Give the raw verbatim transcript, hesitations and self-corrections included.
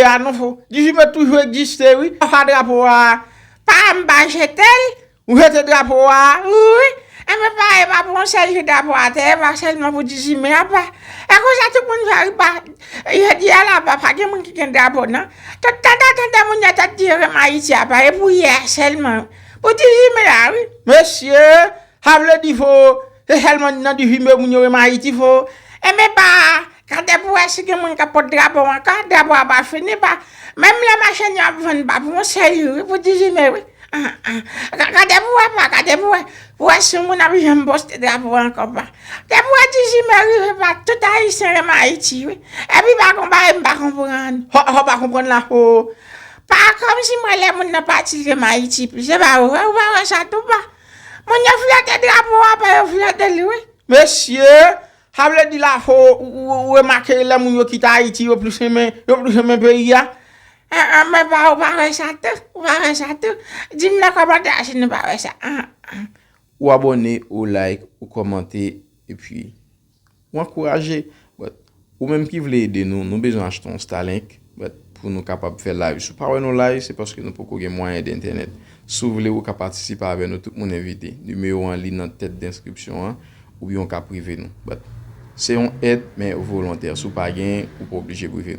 a non fo. Dizuit me toujou egziste wi. Pafwa drapo a pa m pa jete l. Ou jete drapo a wi. Enben pa e pa pou yon sèl jou drapo a te e pa sèlman pou dizuit me a pa. E konsa tout moun fè wi pa. Jodi a la pa pa gen moun ki gen drapo nan. Tout tande tande moun yo t ap di yo renmen Ayiti a pa e pou yè sèlman. Pou dizuit me a wi. Mesye, sa vle di fo se sèlman nan dizuit me moun yo renmen Ayiti fo. Enben pa. Gade pou wè si gen moun k ap pot drapo ankò, drapo a pa fini pa. Menm lè machann yo ap vann pa pou yon sèl jou wi, pou dizuit me wi. Gade pou wè pa, gade pou wè. Pou wè si yon moun ap janm poste drapo ankò pa. Gade pou wè dizuit me rive pa, tout Ayisyen renmen Ayiti wi. Epi pa konpare m pa konprann. Ho, ho pa konprann la ho. Pa kòmsi mwen lè moun nan pati renmen Ayiti plis. Se pa vre, ou pa wè sa tou pa. Moun yo flate drapo a pa yo flate l wi. Mesye, sa vle di la fo ou remake lè moun yo kite Ayiti yo plis renmen yo plis renmen peyi a. An an men pa ou pa wè sa tou, ou pa wè sa tou. Di m nan kòmantè a si nou pa wè sa. An an. Ou abòne, ou like, ou kòmante, epi ou ankouraje. But ou menm ki vle ede nou, nou bezwen achte yon Starlink. But pou nou kapab fè live. Si w pa wè nou live, se paske nou poko gen mwayen de entènèt. Si w vle, ou ka patisipe avè nou, tout moun envite. Nimewo an li nan tèt deskripsyon an, oubyen w ka prive nou. But se yon èd, men volontè. Si w pa genyen, ou pa oblije prive nou.